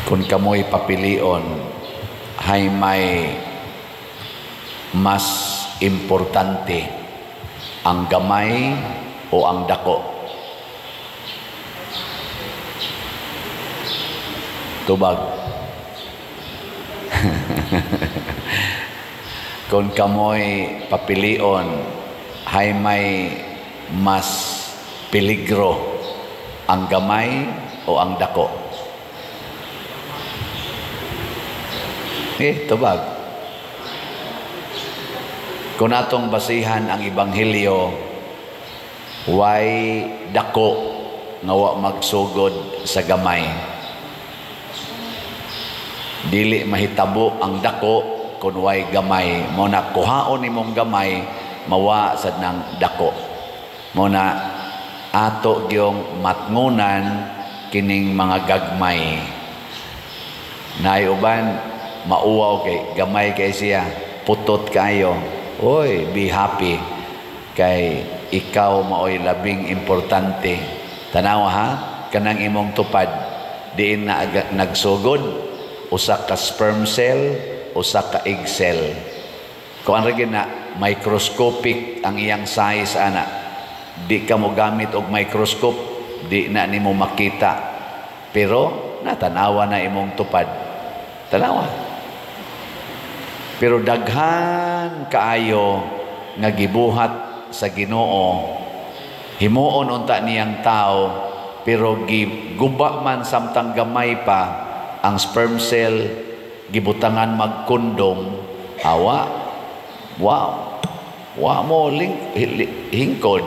Kung kamoy papilion, hay may mas importante, ang gamay o ang dako? Tubag. Kung kamoy papilion, hay may mas peligro, ang gamay o ang dako? Tubag. Kung atong basihan ang Ebanghelyo, way dako nga wa magsugod sa gamay. Dili mahitabo ang dako kung way gamay. Mo na kuhaon nimong gamay, mawa sad nang dako. Mo na ato gyung matngunan kining mga gagmay. Naay uban mauwaw kay gamay kay siya, putot kayo. Oy, be happy kay ikaw maoy labing importante. Tanawa ha, kanang imong tupad diin na nagsugod usa ka sperm cell, usa ka egg cell. Kuan ra gyud na microscopic ang iyang size ana. Di ka mo gamit og microscope, di na nimo makita. Pero natanawa na imong tupad. Tanawa. Pero daghan kaayo nga gibuhat sa Ginoo, himuon unta niyang tao, pero giguba man samtang gamay pa ang sperm cell, gibutangan magkondom, awa, wow, wa mo hingkod.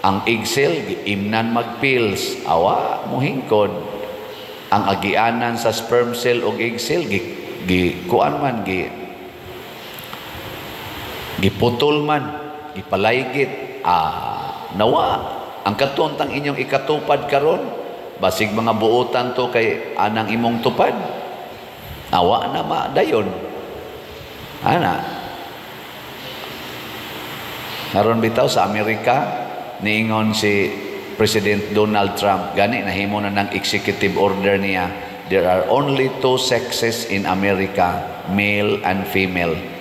Ang egg cell, imnan magpills, awa mo hingkod. Ang agianan sa sperm cell og egg cell, gikuan man, giputol man, gipalaygit, nawa. Ang katuntang inyong ikatupad karon, basig mga buotan to kay anang imong tupad, awa na madayon. Ana. Karon bitaw sa Amerika, niingon si President Donald Trump, gani nahimo na ng executive order niya, there are only two sexes in America, male and female.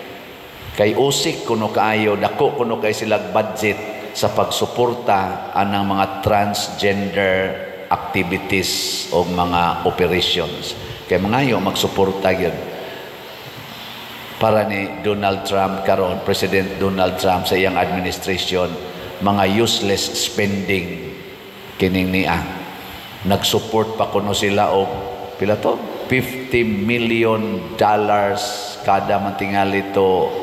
Kay usik kuno kaayo, dako kuno kay silag budget sa pagsuporta anang mga transgender activities o mga operations. Kay mangayo magsuporta gyud. Para ni Donald Trump karon, President Donald Trump sa iyang administration, mga useless spending kining niya. Nagsupport pa kuno sila og pila to? $50 million kada mantingali to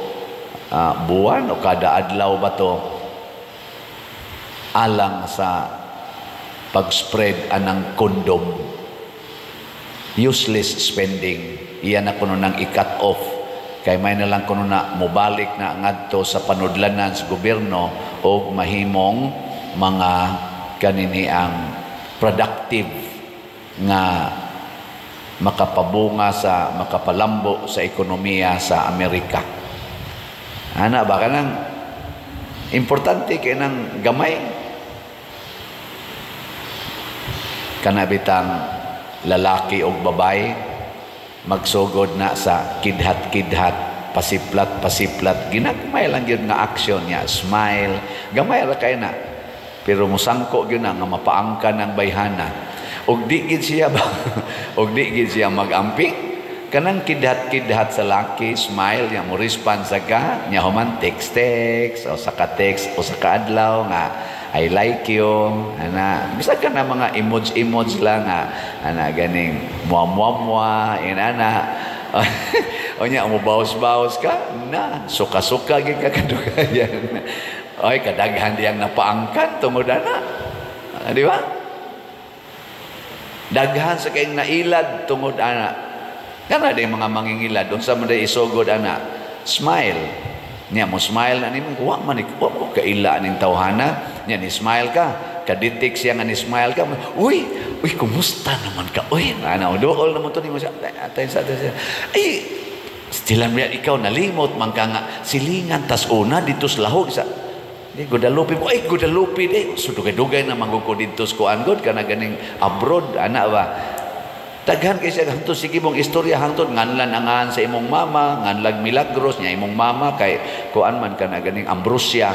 buwan o kada adlaw ba to, alang sa pag-spread anang kondom. Useless spending. Iyan na kuno nang i-cut off. Kay may na lang kuno na mobalik na ngadto sa panudlanan sa gobyerno o mahimong mga kanini ang productive nga makapabunga sa makapalambo sa ekonomiya sa Amerika. Ana ba kanang importante kay nang gamay? Kana bitang lalaki og babae magsugod na sa kidhat-kidhat, pasiplat-pasiplat, ginagmay lang gyud nga action niya, smile, gamay ra kay na. Pero musangko gyud na nga mapaangkan ang bayhana. Og di gid siya ba? Og di gid siya magamping. Kanang kidhat-kidhat sa laki, smile niya, mo response ka, niya human text text o sa ka text o sa kaadlaw nga I like you, ana. Bisag ka na mga emoji-emoji lang nga, ana ganing muwa-muwa-muwa, inana. O niya, umubaos-baos ka, na, suka-suka gid ka kadugayan. Oy, kadaghan diyang napaangkan tungod ana. Di ba? Daghan sa kayong nailad tungod ana. Kana di mga mangingilad, unsa man day isugod ana? Smile. Nya mo smile na nimo, wa man wa mo kaila ning tawhana. Nya ni smile ka, kaditik siya nga ni smile ka. Uy, uy, kumusta naman ka? Uy, ana dool naman to nimo siya. Atay sa atay siya. Ay, stilan mo ikaw nalimot man ka nga silingan tas una dito sa lahog sa di Guadalupe mo. Ay, Guadalupe di. So dugay-dugay na manggug ko dito sa kuan god kana ganing abroad ana ba. Daghan kay siya hangtod sige mong istorya, hangtod nganlan angan sa imong mama, nganlag Milagros nya imong mama kay kuan man kana ganing Ambrosia.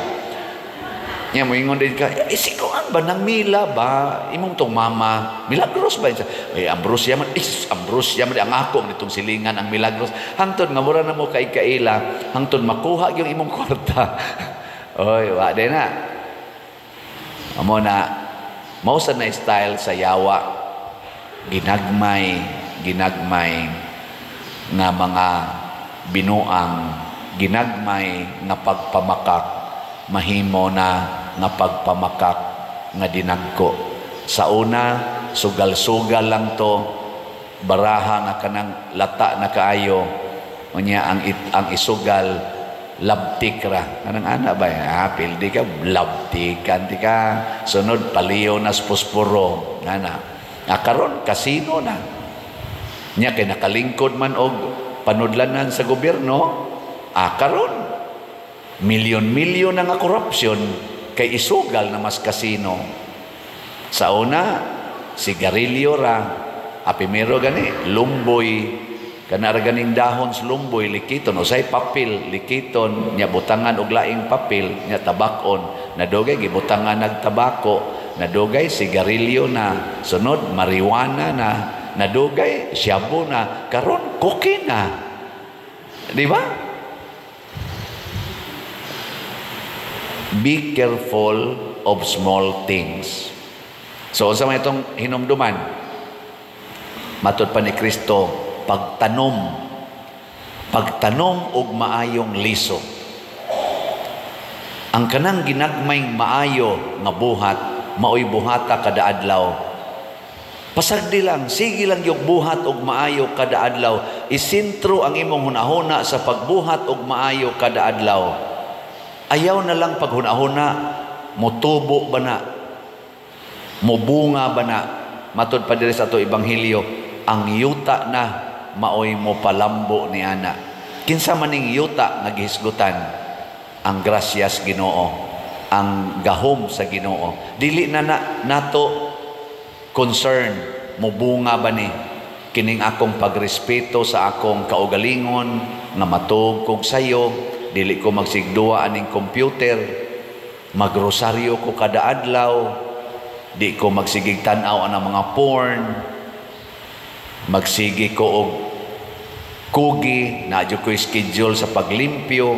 Nya moingon din ka, eh, si kuan ba nang Mila ba imong tong mama Milagros ba siya? Eh, Ambrosia man, is Ambrosia man ang ako nitong silingan ang Milagros. Hangtod nga mura na mo kay kaila, hangtod makuha yung imong kwarta. Oy, wa din na. Amo na mao sa na style sa yawa, ginagmay ginagmay nga mga binuang, ginagmay nga pagpamakak, mahimo na nga pagpamakak nga dinagko. Sa una, sugal-sugal lang to, baraha nga kanang lata na kaayo. Unya ang isugal, labtik ra kanang ana ba, ah, pildi ka labtikan ti ka, sunod paliyo nas posporo ana. Ah, karon kasino na. Nya kay nakalingkod man og panudlanan sa gobyerno, ah, karon milyon-milyon na nga korupsyon kay isugal na mas kasino. Sa una, sigarilyo ra, apimero gani, lumboy, kanara ganing dahon sa lumboy, likiton, usay papel, likiton, nya butangan og laing papel, nya tabakon, nadugay gibutangan nagtabako, nadugay sigarilyo na, sunod marijuana na, nadugay shabu na, karon cocaine na. Di ba? Be careful of small things. So unsa man itong hinumduman? Matod pa ni Kristo, pagtanom, pagtanom og maayong liso. Ang kanang ginagmayng maayo nga buhat, maoy buhata kada adlaw. Pasagdi lang, sige lang yung buhat og maayo kada adlaw. Isintro ang imong hunahuna sa pagbuhat og maayo kada adlaw. Ayaw na lang paghunahuna, motubo ba na, mobunga ba na. Matod pa diri sa ato ebanghelyo, ang yuta na maoy mo palambo ni ana. Kinsa maning yuta nga gihisgutan? Ang grasyas Ginoo, ang gahom sa Ginoo. Dili na nato concern mobunga ba ni kining akong pagrespeto sa akong kaugalingon nga matuog kog sayo, dili ko magsigduwa aning computer, magrosaryo ko kada adlaw, di ko magsigig tan-aw anang mga porn, magsigi ko og kugi, na jud ko schedule sa paglimpyo.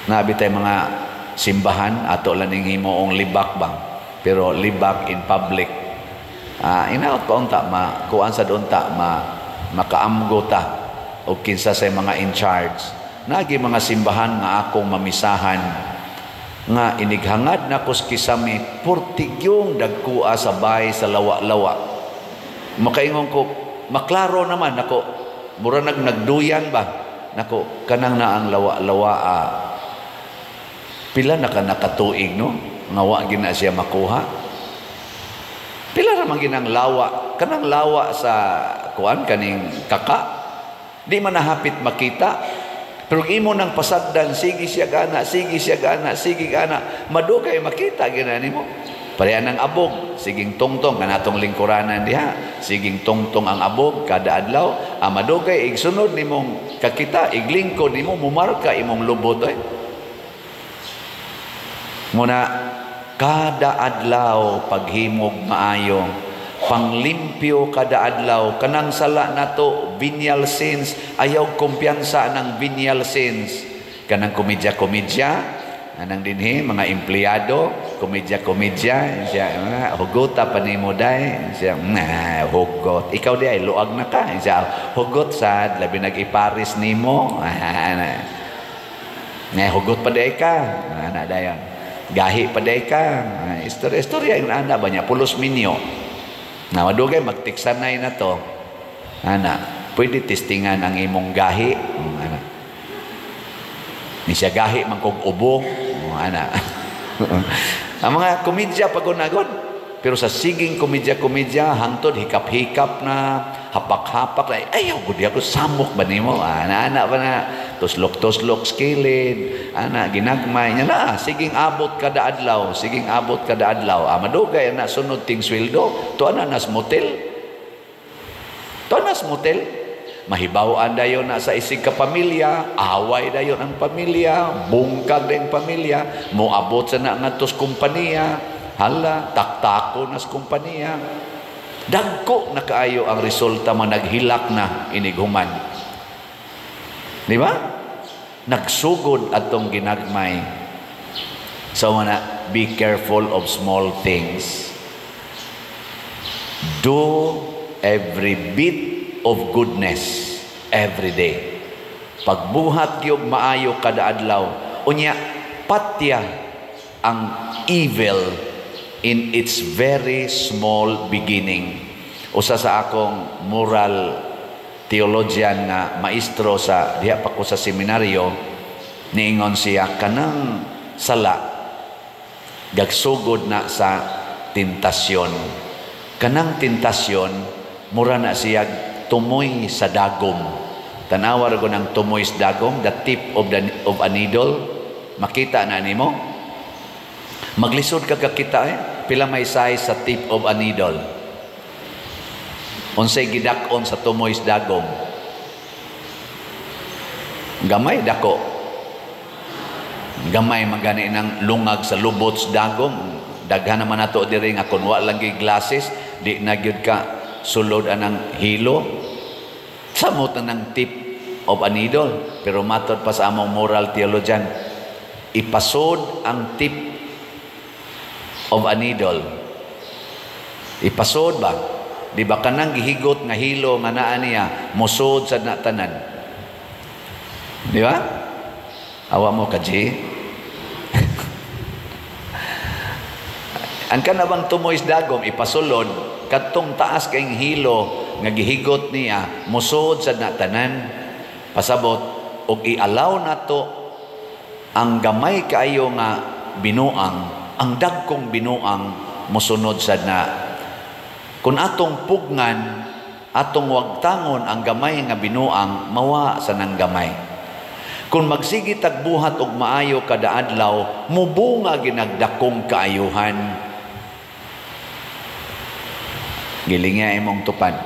Nabi tay mga simbahan ato lang ning himuong libak bang, pero libak in public. Inaot pa unta ma kuan sa unta ma makaamgo ta og kinsa sa mga in charge. Nagi mga simbahan nga akong mamisahan nga inighangad na kus kisami purtigyong dagkua sa bay sa lawa-lawa. Makaingon ko, maklaro naman nako, mura nag nagduyan ba nako kanang na ang lawa-lawa, pila na ka nakatuig no nga wa gina siya makuha. Pila ra man ginang lawa, kanang lawa sa kuan kaning kaka, di man nahapit makita. Pero imo nang pasagdan, sige siya gana, sige siya gana, sige gana, madugay makita gina nimo. Pareha ng abog, siging tungtong kanatong lingkuranan diha, siging tungtong ang abog kada adlaw, ang madugay igsunod nimong kakita, iglingkod nimo, mumarka imong lubot ay. Muna kada adlaw paghimog maayo, panglimpyo kada adlaw, kanang sala nato venial sins, ayaw kumpiyansa ng venial sins, kanang komedya-komedya, anang dinhi mga empleyado, komedya-komedya, siya hugot pa nimo day, siya nah, hugot, ikaw di ay luag na ka, siya hugot sad labi nag-iparis nimo, na hugot pa day ka, ana dayon, gahi pa day ka, istorya-istorya yung ana ba niya, pulos minyo. Na madugay magtiksanay na to, ana, pwede testingan ang imong gahi, ana. Ni siya gahi man kog ubo, ana. Ang mga komedya pagunagon, pero sa siging komedya-komedya hangtod hikap-hikap na, hapak-hapak na, ayaw gud ako samok ba nimo, ana ana ba na, tuslok-tuslok skilid, ana ginagmay nya na, siging abot kada adlaw, siging abot kada adlaw. Ah, madugay ana sunod ting sweldo, to ana nas motel. Tonas motel. Mahibaw-an dayon na sa isig ka pamilya, away dayon ang pamilya, bungkag din pamilya, moabot sa na ngadto sa kompanya, hala, taktako na sa kompanya. Dagko na kaayo ang resulta, mga naghilak na inighuman. Di ba? Nagsugod atong ginagmay. So na, be careful of small things. Do every bit of goodness every day. Pagbuhat gyud maayo kada adlaw, unya patya ang evil in its very small beginning. Usa sa akong moral theologian nga maestro sa diha pa ko sa seminaryo, niingon siya, kanang sala gagsugod na sa tentasyon. Kanang tentasyon mura na siya tumoy sa dagom. Tanawa ra ng tumoy sa dagom, the tip of a needle. Makita na nimo? Maglisod ka kakita eh. Pila may size sa tip of a needle? Unsay gidak-on sa tumoy sa dagom? Gamay, dako? Gamay magani ng lungag sa lubot sa dagom. Daghan naman nato diri nga kun wa lang glasses, di na gyud ka sulod anang hilo. Samot na ng tip of a needle. Pero matod pa sa among moral theologian, ipasod ang tip of a needle. Ipasod ba? Di ba kanang gihigot nga hilo nga naa niya, musod sa na tanan? Di ba? Awa mo ka, G. Ang kanabang tumoy sa dagom, ipasulod, kadtong taas kayong hilo nga gihigot niya, musod sa na tanan. Pasabot, og i-allow nato ang gamay kaayo nga binuang, ang dagkong binuang mosunod sad na. Kung atong pugnan, atong wagtangon ang gamay nga binuang, mawa sa nang gamay. Kung magsige tagbuhat og maayo kada adlaw, mubunga ginagdakong kaayuhan. Gilinga imong tupad.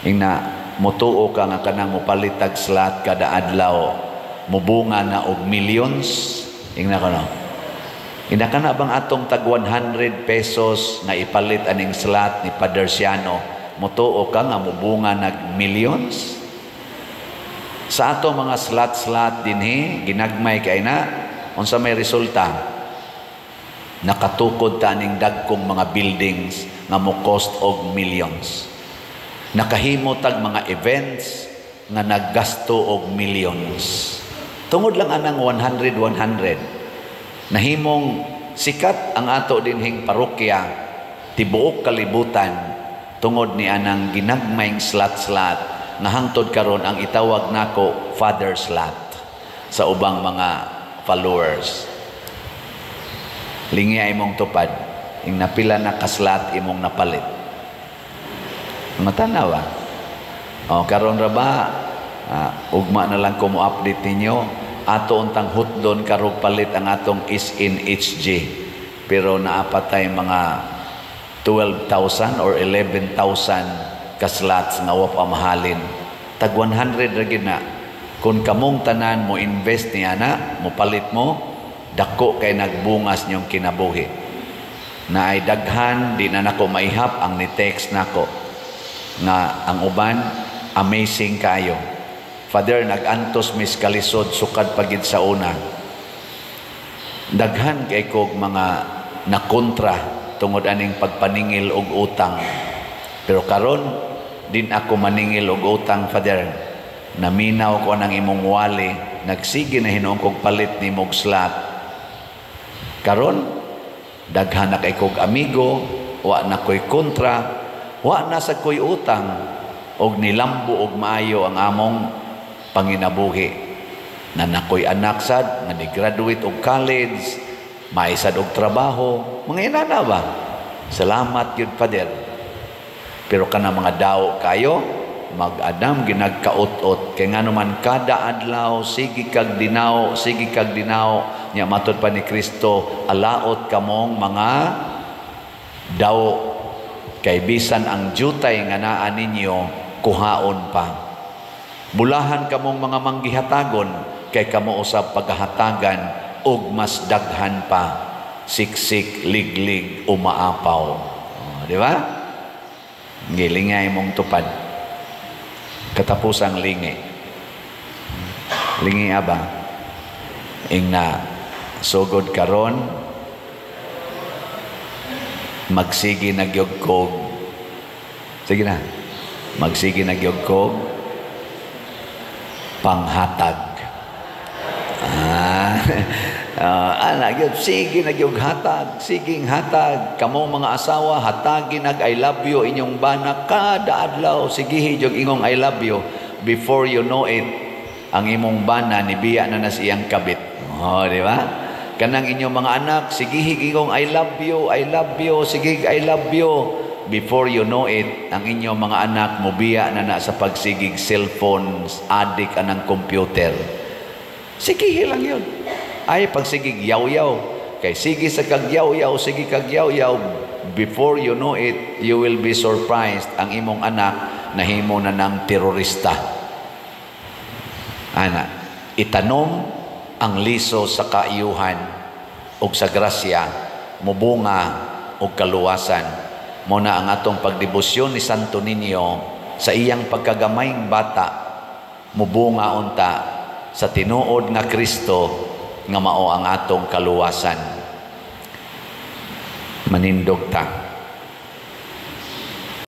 Ingna mutuo ka nga kanang mopalit tag slot kada adlaw, mubunga na og millions. Ingna kono. Ina kana bang atong tag 100 pesos nga ipalit aning slot ni Father Siano, mutuo ka nga mubunga nag millions? Sa ato mga slot-slot dinhi, ginagmay kay na, unsa may resulta? Nakatukod ta aning dagkong mga buildings nga mo cost og millions. Nakahimo tag mga events nga naggasto og millions. Tungod lang anang 100 100. Nahimong sikat ang ato dinhing parokya tibuok kalibutan tungod ni anang ginagmayng slot-slot nga hangtod karon ang itawag nako Father Slot sa ubang mga followers. Lingi imong tupad, ing napila na kaslat imong napalit. Matanawa. O karon ra ba ugma na lang ko mo update ninyo ato untang hutdon karog palit ang atong SNHG, pero naapatay mga 12,000 or 11,000 ka slots nga wa pa mahalin. Tag 100 ra gid na. Kung kamong tanan mo invest niya na, mo palit mo, dako kay nagbungas niyong kinabuhi. Na ay daghan, di na nako maihap ang ni-text nako nga ang uban amazing kayo. Father, nag-antos mis kalisod sukad pagid sa una. Daghan kay kog mga nakontra tungod aning pagpaningil og utang. Pero karon din ako maningil og utang, Father. Naminaw ko nang imong wali, nagsige na hinuon kog palit nimog slot. Karon daghan na kay kog amigo, wa na koy kontra, wa na sa koy utang, og nilambo og maayo ang among panginabuhi. Na nakoy anak sad nga ni-graduate og college, maisad og trabaho, mga inana ba? Salamat gyud, Father. Pero kana mga daw kayo, mag-adam ginagkaut-ot kay ngano man kada adlaw sige kag dinaw, sige kag dinaw. Nya matud pa ni Kristo, alaot kamong mga daw. Kay bisan ang jutay nga naa ninyo, kuhaon pa. Bulahan kamong mga manggihatagon, kay kamo usab pagahatagan og mas daghan pa, siksik, liglig, umaapaw. Oh, di ba? Gilingay mong tupad. Katapusang lingi. Lingi aba. Ingna, sugod karon, magsige na gyud kog. Sige na. Magsige na gyud kog panghatag. Ana gyud, sige na gyud hatag, siging hatag. Kamo mga asawa, hatagi nag "I love you" inyong bana kada adlaw. Sigihi gyud ingong "I love you." Before you know it, ang imong bana nibiya na na sa iyang kabit. Oh, di ba? Kanang inyong mga anak, sigihi ingong "I love you, I love you," sige "I love you." Before you know it, ang inyong mga anak mubiya na na sa pagsigig cellphone, adik anang computer. Sige lang yun. Ay, pagsigig yaw-yaw. Kay sige sa kagyaw-yaw, sige kagyaw-yaw, before you know it, you will be surprised, ang imong anak nahimo na ng terorista. Ana, itanom ang liso sa kaayuhan ug sa grasya, mubunga og kaluwasan. Mao na ang atong pagdebosyon ni Santo Niño sa iyang pagkagamayng bata, mubunga unta sa tinuod nga Kristo nga mao ang atong kaluwasan. Manindog ta.